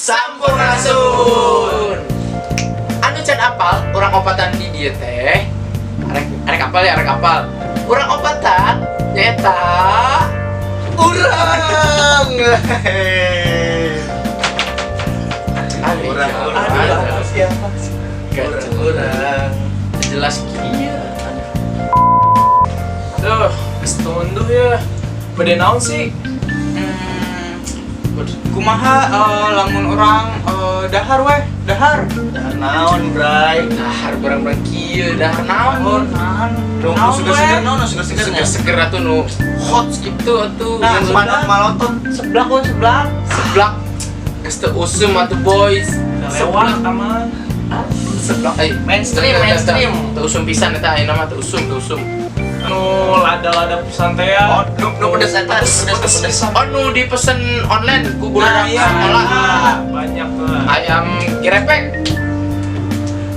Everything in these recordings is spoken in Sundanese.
Sampurasun. Anu can apal urang opatan di dieu teh. Arek arek apal ya, arek apal. Urang opatan nyaeta Urang. Aduh, Urang, urang. aduh, Siapa sih? gak Urang. jelas kieu. Duh, geus tunduh ya. Bade naon sih? Kumaha lamun urang dahar weh, dahar. Dahar naon, Bray? Dahar barang-barang kieu, dahar naon? Naon? Nu Naon, seger-seger weh? naon, nu seger-segernya. Seger-seger atuh nu hot gitu atuh. Nah, Nu mana malotot. Seblak weh, seblak. Seblak. Geus teu usum atuh boys. Lewat aman. Seblak eh Mainstream, mainstream. Teu usum pisan eta ayeuna mah teu usum, teu usum. Nu lada-lada pisan teh ya. Oh, nu nu pedes eta, pedes pedes. Pisan. Oh, nu dipesen online ku budak Nah, iya. sekolah. Banyak tuh. Ayam geprek.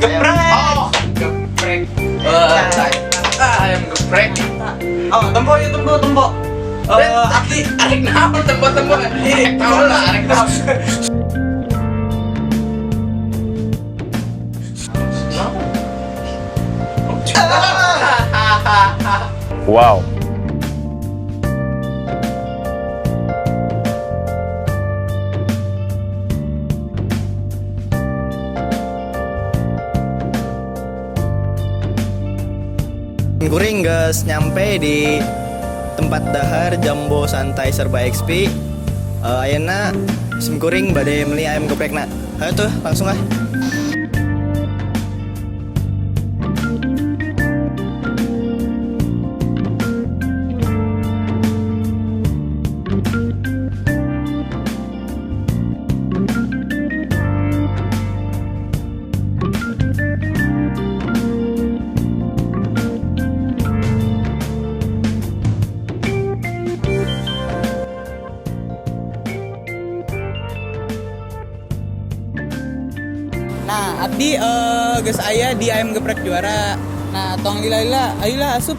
Geprek. Oh, geprek. Ayam geprek. Oh, tempo ya tempo, tempo. Abdi Arek naon tempo-tempo. Arek tahu lah, arek tahu. Wow. Kuring guys nyampe di tempat dahar Jambo Santai Serba XP. Ayeuna sim kuring bade meuli ayam geprekna. Ayo tuh langsung ah. Nah, abdi geus aya di ayam geprek juara. Nah, tong lila-lila, ayolah asup.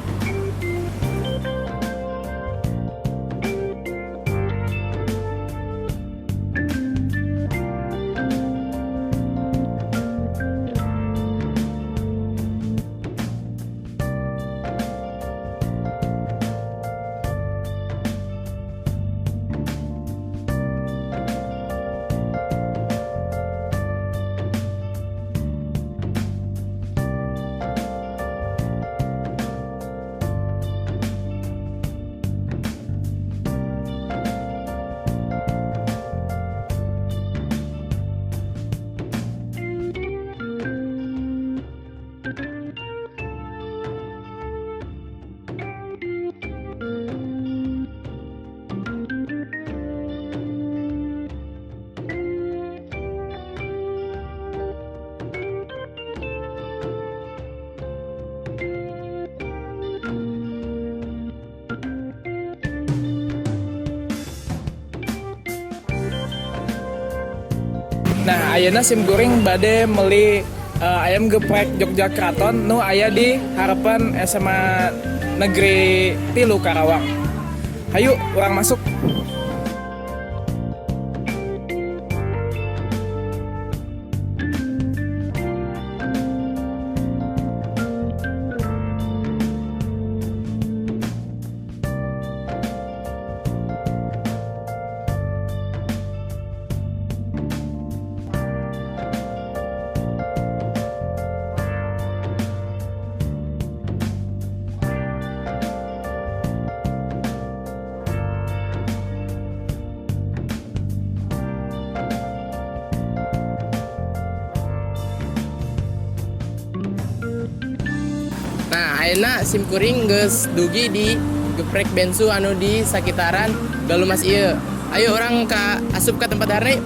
Nah, ayeuna sim kuring bade meuli ayam geprek Jogja Kraton nu aya di harapan SMA Negeri 3 Karawang. Hayu, urang masuk. Nah, ayeuna sim kuring geus dugi di geprek bensu anu di sakitaran Galumas ieu. Ayo orang ka asup ka tempat daharna yuk.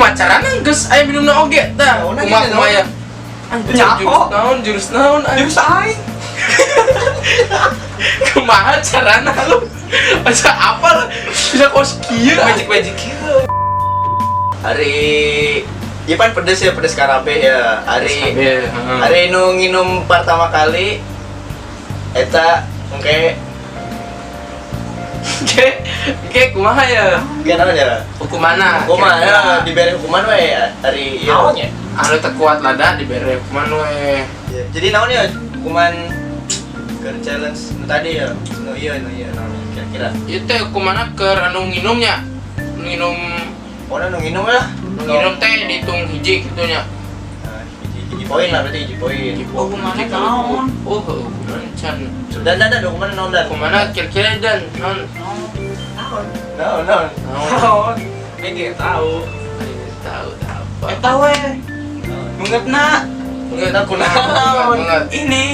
Kumaha carana geus aya minumna oge tah. Naon Kumaha lagi, kumaha ya? Anjir, Nyaho. jurus naon anjir. Jurus aing. Kumaha carana lu? Asa apa bisa kos kieu? Magic-magic kieu. Hari Iya pan pedes ya, pedes karabe ya. Hari Heeh. hari nu nginum pertama kali eta engke. Oke, kumaha ya? Ge naon ya? Hukumana? Hukuman Kira-kira. ya, diberi hukuman we hari ieu. Naon ya? Anu teu kuat lada dibere hukuman we. Ya, jadi naon ya hukuman ke challenge nu tadi ya? Nu ieu naon ya, kira-kira. Ieu teh hukumanna keur anu nginumnya. Nu nginum. Pokoknya nu nginum lah. Nu nginum teh dihitung hiji kitu nya. Nah, hiji poin lah berarti hiji poin. Hukumanna naon? Oh, hukuman can. Dan hukuman naon dan? Hukumanna kira-kira dan naon? Naon? Naon naon. Naon? Naon? Aing tahu. Aing tahu tak apa. Eta we. Nunggepna. Ngeut Kunaon? Ngeut. Ini.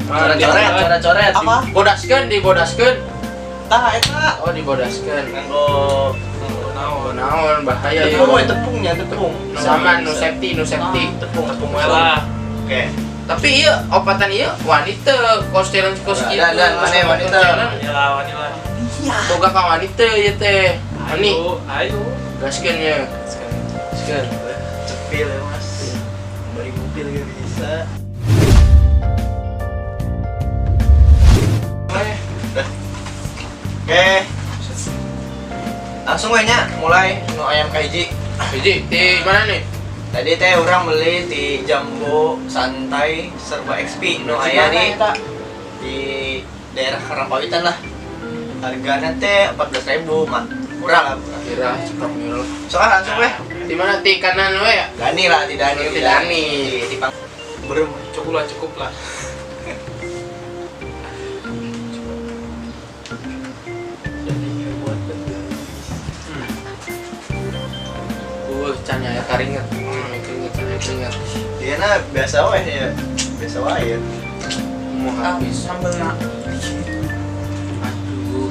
Coret-coret, coret-coret. Apa? Bodaskeun, dibodaskeun. Tah eta. Oh, dibodaskeun. Nganggo Oh, naon bahaya ya. tepung we, tepungnya tepung. Sama nu safety, nu safety. Tepung, tepung We lah. Oke. Tapi iya, opatan iya wanita kos challenge kos Nah, kieu. dan, mana yang wanita? Ya lah, wani lah. Iya. Boga ka wanita ieu teh. Ani, Ayo, ayo. gaskeun ya. Gaskeun. Cepil ya mas. Bari mobil gak bisa. Udah. Oke. Langsung we nya mulai nu ayam kahiji. Hiji, di mana nih? Tadi teh urang beli di Jumbo Santai Serba XP nu aya di daerah Karangpawitan lah. Harganya teh 14.000 mah. Murah lah. Murah. Kira cekap murah. Soalnya langsung weh. Di mana di kanan we ya? Dani lah, di Dani. Di Dani. Di Pang. Berem. Cukup lah, cukup lah. Can ya karinget. Keringet, can keringet. Dia na biasa weh ya. Biasa wae ya. Mau habis. Sambelna. Aduh.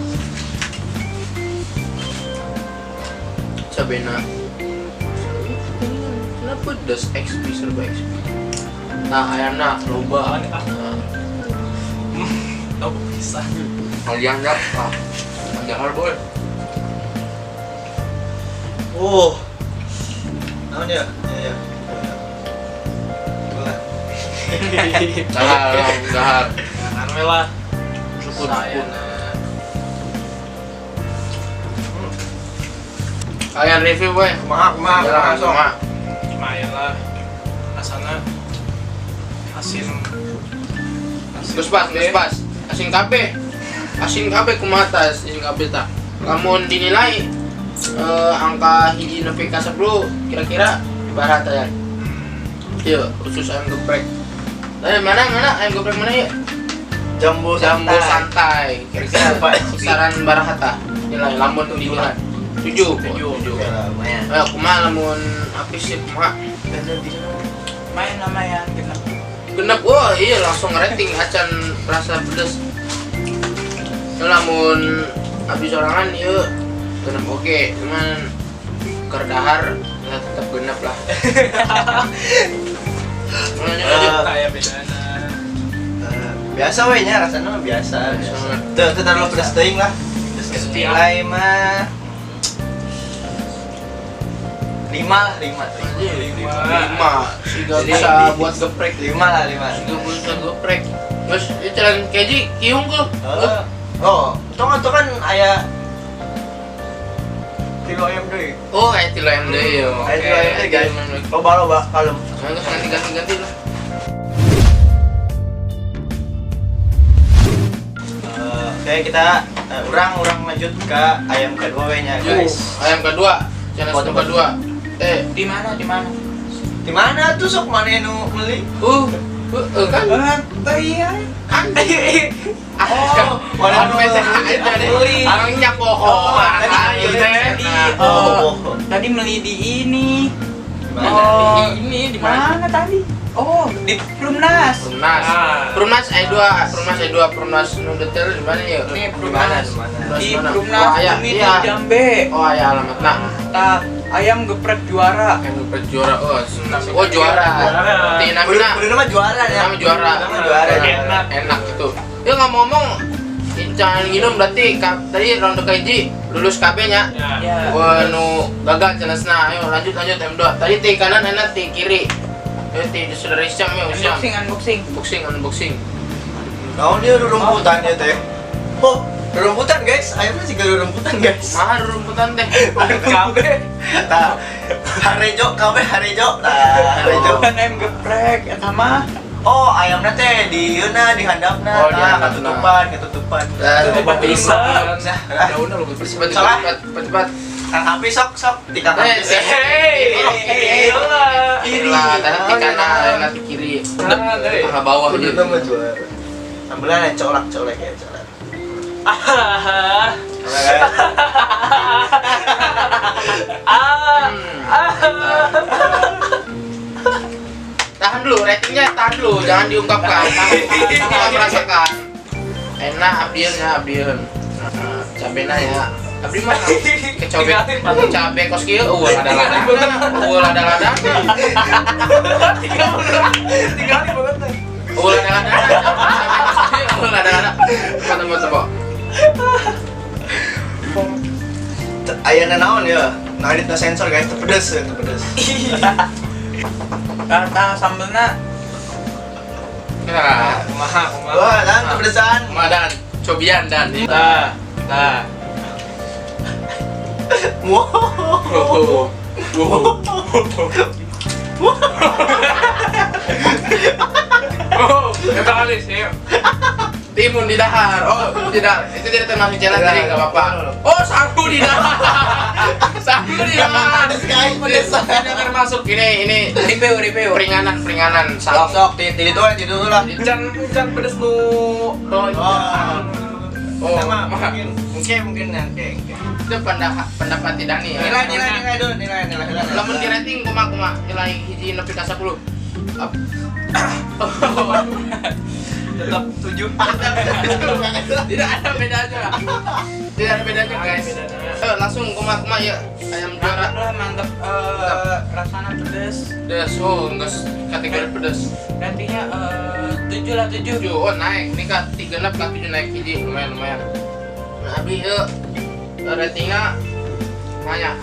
Cabena. Kenapa pedes XP serba XP? Nah, ayamna loba. Apaan, ah? Tahu bisa. Kalian enggak? Ah. Jahar boy. Naon ya? Ya ya. Itulah. Dahar, dahar. Jangan we lah. Syukur, Saya syukur. Kalian review boy. Kumaha kumaha Jalan, kumaha sok. kumaha. Lumayan lah. Rasanya asin. Asin. Geus pas, geus pas. Asin kabeh. Asin kabeh kumaha tah asin kabeh tah. Lamun dinilai angka hiji nepi ka 10 kira-kira barat ya. Iya, khusus ayam geprek. Mana mana ayam geprek mana ya? Jumbo Jumbo Santai. santai. Kira-kira Serba XP. kisaran barahata nilai lamun dinilai. 7. 7. Oke lah, lumayan. Eh, kumaha lamun habis sih kumaha? Main lumayan genep. Genep, wah iya langsung rating acan rasa pedes. Lamun habis sorangan iya genep oke, cuman kerdahar ya tetap genep lah. Lanjut, lanjut. Kayak bedana. Biasa we nya rasanya mah biasa. Biasa. Biasa. Teu teu terlalu pedes teuing lah. Pedes nilai mah 5 lah, 5. 5. Siga bisa buat geprek. 5 lah, 5. Siga bisa geprek. Terus itu jalan keji kiung kok. Oh, itu kan aya kilo ayam deui. Oh, kayak tilo ayam deui yo. Aya kilo ayam deui, guys. Loba loba kalem. Nah, terus ganti ganti ganti lah. Oke, kita urang lanjut ke ayam kedua we nya, guys. Ayam kedua, challenge Buat nomor 2. Di mana? Di mana? Di mana tuh sok mana nu beli? Kan Eh, iya. kan. Oh, mana mana nu beli. Orangnya bohong. Tadi Ayo teh. tadi, Oh, tadi beli di ini. Di mana? Oh, Ini di mana? mana tadi? Oh, di Perumnas. Perumnas. Ah. Perumnas E2, Perumnas E2, Perumnas nu detail di mana ya? Nih, Di mana? Perumnas. Di mana? Di Mana? Perumnas Oh, aya, Bumi iya. Jambe. Oh, aya alamatna. Tah, Ayam geprek juara. Ayam geprek juara. Oh, oh juara. Tinamina. Kudu nama juara ya. Nama juara. Nama juara. Enak. Enak gitu. Ya ngomong-ngomong jangan minum berarti tadi ronde kahiji lulus KB nya. Ya. Wah nu gagal jelasna. Ayo lanjut lanjut M2. Tadi ti kanan enak ti kiri. Ayo ti saudara Isyam ya Isyam. Unboxing, unboxing. Unboxing unboxing. Naon dia rerumputan ya teh? Oh, rerumputan guys. Ayamnya juga rerumputan guys. Mahal rumputan teh. Kabeh. Tah. Harejo kabeh harejo. Tah, harejo. Kan ayam geprek eta mah. Oh, ayamnya teh di yeuna di handapna. Oh, di Tah, handapna. ketutupan, ketutupan. Ketutupan bisa. Nah, Daunnya lo Cepat Salah. cepat cepat cepat. Kang Hapi sok sok di Kang Eh, Hapi. hey, Hey, kiri. Lah, tadi di kanan, nanti kiri. Ke bawah Kudu aja. nama juara. Sambelan colak colek ya colak. Tahan dulu, ratingnya tahan dulu, jangan diungkapkan. Tahan, tahan merasakan. Enak abdian ya, abdian. Nah, cabena ya. Abdi mah kecobe cabe kos kieu eueuh lada-lada. Eueuh lada-lada. Tinggalin banget. Eueuh lada-lada. Cabe kos kieu eueuh lada-lada. Coba coba coba. Ayana naon ya? Nah, ini sensor guys, terpedes ya, terpedes. Tah sambelna Nah, Kumaha, kumaha. Wah, dan terpedesan. kumaha dan cobian dan. Tah, tah. Wow. Wow. Wow. Oh, kita kali sih. Timun di dahar. Oh, tidak. Itu tidak termasuk jalan tadi, enggak apa-apa. Oh, sagu di dahar. Sagu di dahar. Pedes guys, pedes. Tidak termasuk ini review review. peringanan peringanan Sok sagu. sok, di itu di itu lah. Jangan jangan pedes nu. Oh, Oh. oh, Sama, mungkin mungkin mungkin oke, oke. itu pendapat tidak nih. Nilai nilai nilai dulu, nilai nilai nilai. Lamun di rating kumaha kumaha nilai hiji nepi ka 10. Up. Tetap 7. Tidak ada bedanya. Tidak ada bedanya, guys. Ayo langsung kumaha kumaha ya ayam juara. Mantap lah, mantap. Rasanya pedes. Pedes, oh, enggak kategori pedes. Ratingnya 7 lah 7. 7, oh naik, ini kak 3 enam kak 7 naik hiji, lumayan lumayan. Nah, abdi yuk ratingnya banyak,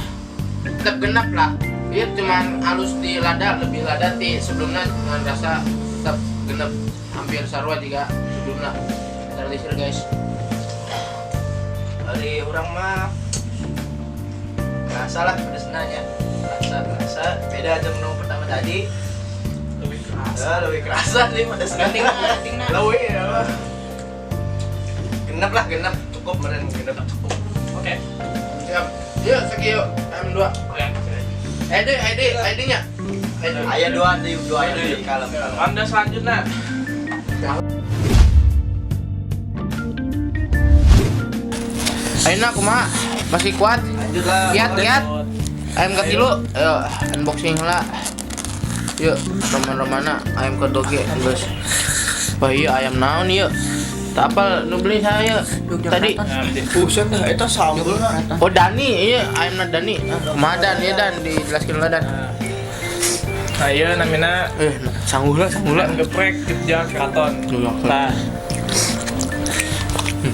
tetap genap lah. Dia cuman halus di lada, lebih lada ti sebelumnya dengan rasa tetap genap, hampir sarua juga sebelumnya. Terlisir guys. Dari orang mah kerasa lah pedesnya nya. Kerasa kerasa beda aja menu pertama tadi. Lebih keras. Ya, lebih kerasa sih pedesnya. Ratingnya ratingnya. Lebih ya. Genap lah, genap cukup meren genap cukup. Oke. Siap. Yuk, segi yuk. M2. Oke. ID ID ID-nya. ID. Ayah dua di dua ayah di kalem. Ronde selanjutnya. Ayeuna kumaha? Masih kuat? Lanjut lah. Giat, giat. Ayam katilu, ayo unboxing lah. Yuk, roman-romana ayam kedoge geus. Wah iya ayam naon ieu? Tak apal nu beli saya tadi. Buset dah, itu sambel lah. Oh Dani, iya ayamna Dani. Kumaha Dan, iya Dan dijelaskeun lah Dan. Nah, iya namina Sangguh lah, sangguh lah. ayam geprek Jogja Keraton. Nah,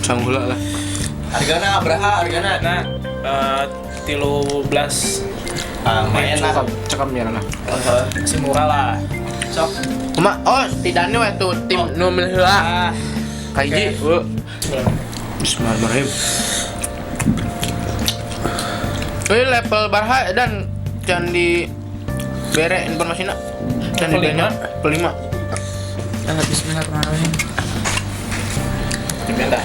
Sangguh lah. Hargana berapa hargana? nah 13 Ah, lumayan lah. Cekam, cekam ya lah. masih murah lah. Sok. Kumaha? Oh, ti Dani we tuh tim nu milih heula. Ah, Kahiji. Bismillahirrahmanirrahim. Ini level barha dan jangan di bere informasinya. Jangan Level di lima. level 5. Bismillahirrahmanirrahim. Gimana dah?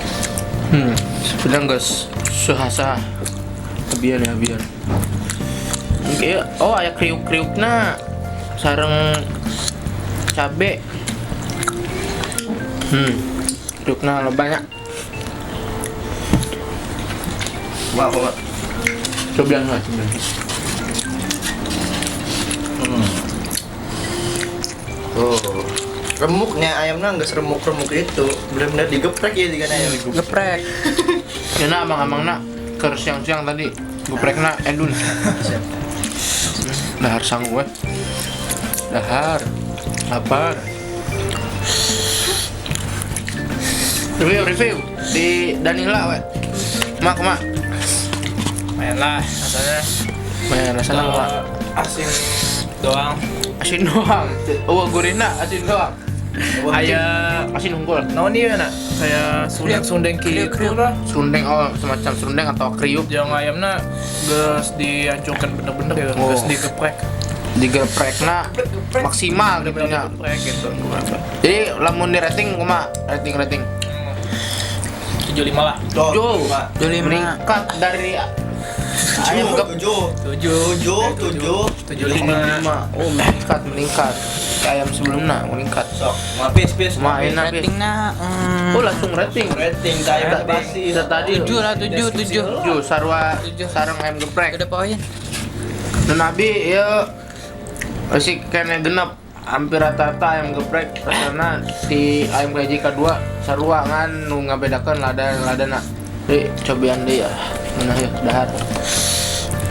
Sudah guys, suhasa. Biar ya, biar. Oke, oh aya kriuk-kriukna sareng cabe. Kriukna lo banyak. Wah, wah. Coba lah, coba. Oh. Remuknya ayamnya nggak seremuk-remuk itu, benar-benar digeprek ya jika ayam. Geprek. Ya nak amang-amangna keur siang-siang tadi geprekna edun. Siap. Dahar sangu we. Dahar. Lapar. Review di Danila we. Mak mak. Lumayan lah rasanya. Lumayan rasanya mak. Asin doang. Asin doang. Oh, gurihna asin doang. Aya asin unggul. Naon ieu na? Kayak sundeng-sundeng kitu lah. Serundeng, oh semacam serundeng atau kriuk. Jeung ayamna geus dihancurkan bener-bener ya, geus digeprek. Digeprekna maksimal gitu nya. Geprek gitu. Jadi lamun di rating kumaha? Rating. 75 lah. 7. Meningkat dari ayam 7 7 7 75. Oh, meningkat. Ayam sebelumnya meningkat. Sok, mapis pis. Main ratingna. Oh, langsung rating. Rating saya basi. Tadi 7 lah, 7 7. 7 sarua sareng ayam geprek. Udah poin. Nu Nabi ieu masih kene genep hampir rata-rata ayam geprek rasana di ayam gaji kedua sarua ngan nu ngabedakeun lada-ladana. Jadi cobian deui ya. Nah ya dahar.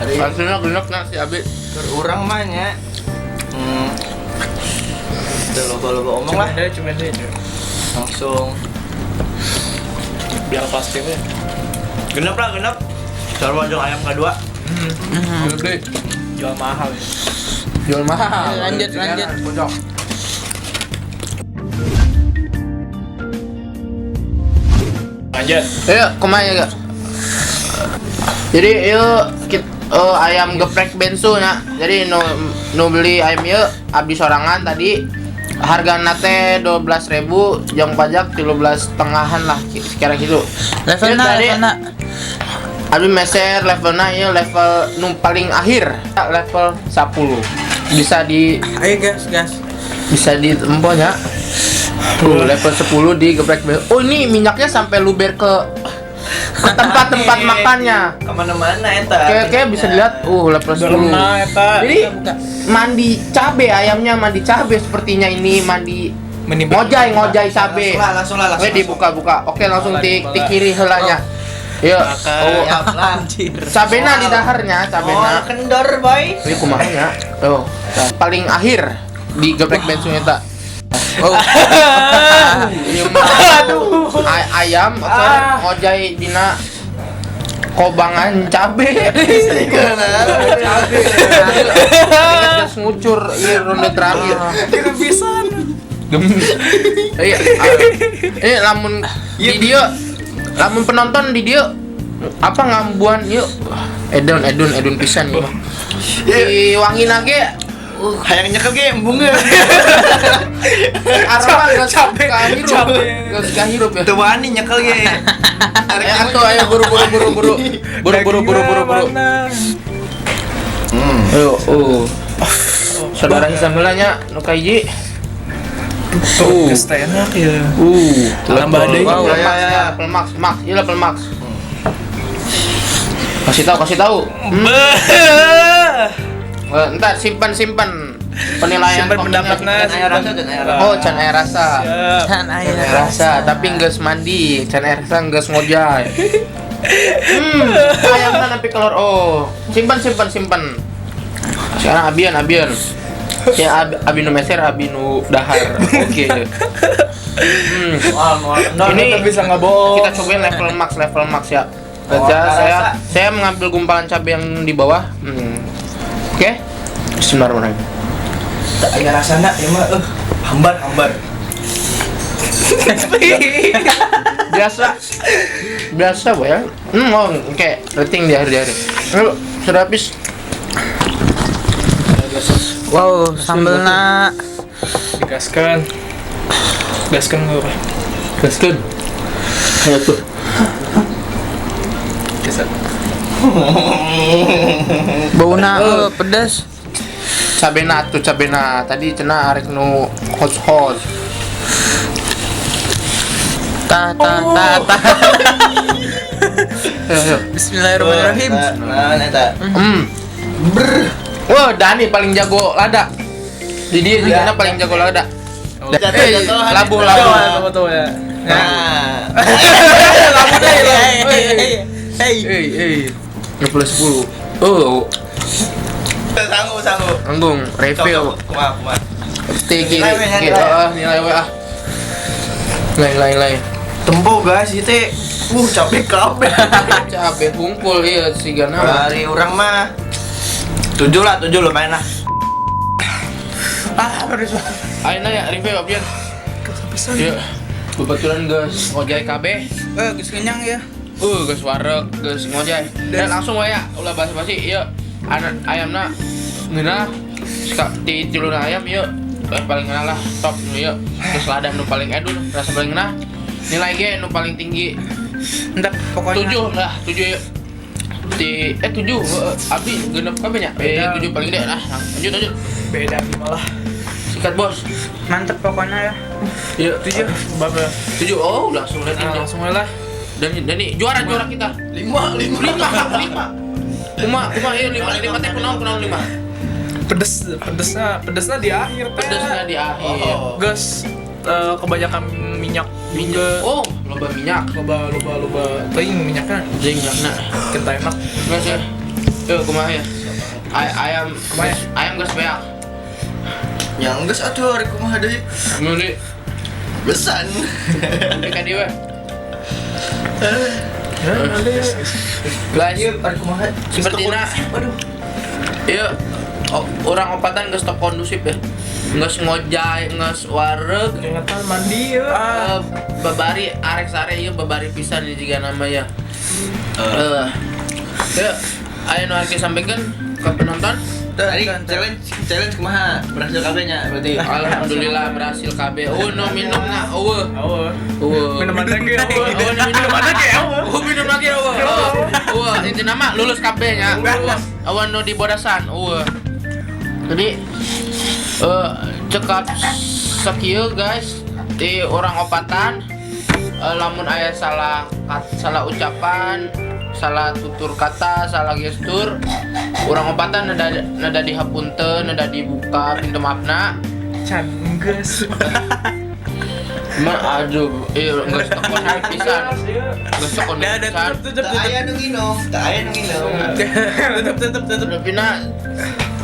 Rasanya genep na si Abi. Urang mah nya. Udah loba-loba omong lah. Cuman deh. Langsung biar pasti we. Genep lah, genep. Sarua jeung ayam kedua. Gede. Jual mahal ya. Jual mahal. Lanjut. Pojok. Lanjut. Ayo, kumaha ya, Kak? Jadi ieu ayam geprek bensu nya. Jadi nu beli ayam ieu abdi sorangan tadi hargana teh 12.000 jeung pajak 13,5-an lah sekira gitu. Levelna. Abdi meser levelna ieu level nu paling akhir, level 10. Bisa di ayo gas. Bisa ditempo nya. Tuh level 10 di geprek bensu. Oh, ini minyaknya sampai luber ke tempat-tempat makannya. Kemana-mana eta. Kayak bisa dilihat, level 10. Jadi mandi cabe ayamnya, mandi cabe sepertinya ini mandi ngojai cabe. Langsung lah. Dibuka-buka. Oke, langsung di kiri heulanya. Yuk. Oh, cabena di daharnya, cabena. Oh, kendor, boy. Ini kumaha nya? Tuh. Paling akhir di geprek bensu eta. Oh. Aduh. Ayam ngojai dina kobangan cabe. Cabe. Geus ngucur ieu ronde terakhir. Pisan. Iya. Ini lamun di dieu, lamun penonton di dieu apa ngambuan ieu edun pisan ieu mah. Di wangina ge hayang nyekel ge embungeun. Aroma geus kahirup. Geus kahirup ya. Teu wani nyekel ge. Ayo ayo buru. Buru. Ayo, Saudara Hisam heula nya nu kahiji. Tuh, geus teh enak ya. Tambah deui. Level max, ieu level max. Kasih tahu. Entar simpan penilaian simpan pendapatna. Oh, can aya rasa. Can aya rasa, tapi geus mandi, can aya rasa geus ngojay. Ayamna nepi keluar. Oh, simpan. Sekarang abian. Ya abi nu meser, abi nu dahar. Oke. Ini bisa ngabohong. Kita cobain level max ya. Saya mengambil gumpalan cabai yang di bawah. Oke. Bismillahirrahmanirrahim. Tak aya rasana ieu mah hambar. Biasa boy ya. Oke, rating di akhir. Sudah habis. Wow, sambelna digaskeun. Gaskeun lur. Gaskeun. Ayo tuh. Biasa. Bauna pedas. Cabena tuh cabena. Tadi cenah arek nu hot-hot. Ta ta ta ta. Bismillahirrahmanirrahim. Nah, eta. Wah, Dani paling jago lada. Di dia juga paling jago lada. Labu betul ya. Nah. Labu deh. Hey. Hey. 10. Oh. Sanggup, sanggup. Anggung review. Kumaha, kumaha. Tinggi. Nilai we, nilai. Heeh, nilai we ah. Nilai nilai nilai. Tempo guys, itu capek kabeh. Capek hungkul ieu sigana. Dari urang mah 7 lah, 7 lumayan lah. Ah, pedes banget. Ayo nanya review Abian. Iya. Kebetulan geus ngojay kabeh. Geus kenyang ya. Geus wareg, geus ngojay. Dan langsung we ya, ulah basa-basi ieu. Anak ayamna ngeunah. Di tiluna ayam ieu paling ngeunah lah, top nu ieu. Terus lada nu paling edun, rasa paling ngeunah. Nilai ge nu paling tinggi. Entah pokoknya 7 lah, 7 ieu. Di 7 abdi genep kabeh nya. 7 paling gede lah. Lanjut lanjut. Beda malah. Sikat bos. Mantep pokoknya ya. Iya, 7. Bapak. 7. Oh, langsung rating. Nah, langsung lah. Dan ini juara kita. 5 5 5. Kuma ieu 5 5 teh kunaon 5. Pedesnya di akhir teh. Pedesnya di akhir. Oh. Geus kebanyakan minyak juga. Oh, loba minyak. Loba teuing minyaknya. Jeung minyakna. Kita enak. Geus ya. Yeuh kumaha ya? Ayam Kumaha? Ayam geus beak. Yang geus atuh ari kumaha deui. Meuli Besan. nepi ka dieu we. Ya, nanti. Guys, Ieu ari kumaha? Sepertina. Aduh. Ieu urang opatan geus tok kondusif ya. Geus ngojay, geus wareg, Ingatan mandi ya. Babari arek sare ieu babari pisan ieu jiga nama ya. Ya, aya nu arek disampaikan ke penonton. Tadi challenge kumaha? Berhasil kabeh nya berarti. Alhamdulillah berhasil KB. Oh, no minum na. Eueuh. Eueuh. Eueuh. Minuman lagi eueuh. Oh, no minum lagi eueuh. Oh, minum lagi eueuh. Eueuh, intina mah lulus KB nya. Awan nu di bodasan. Eueuh. Jadi cekap sakieu guys di orang opatan lamun aya salah ucapan, salah tutur kata, salah gestur, orang opatan nada dihapunten, nada dibuka pintu maafna. Can geus. Ma aduh, geus tekon pisan. Geus tekon pisan. Tutup Tak aya nu nginum, tak aya nu nginum. tutup tutup. Nepi na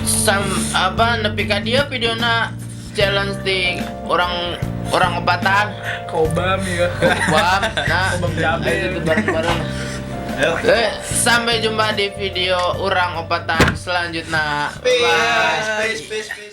sam apa nepi ka dieu videona challenge di orang opatan. Kobam ya. Kobam, nah, Kobam cabe. ayo tutup bareng-bareng. Ayo. Sampai jumpa di video orang opatan selanjutnya. Bye. Peace, peace, peace.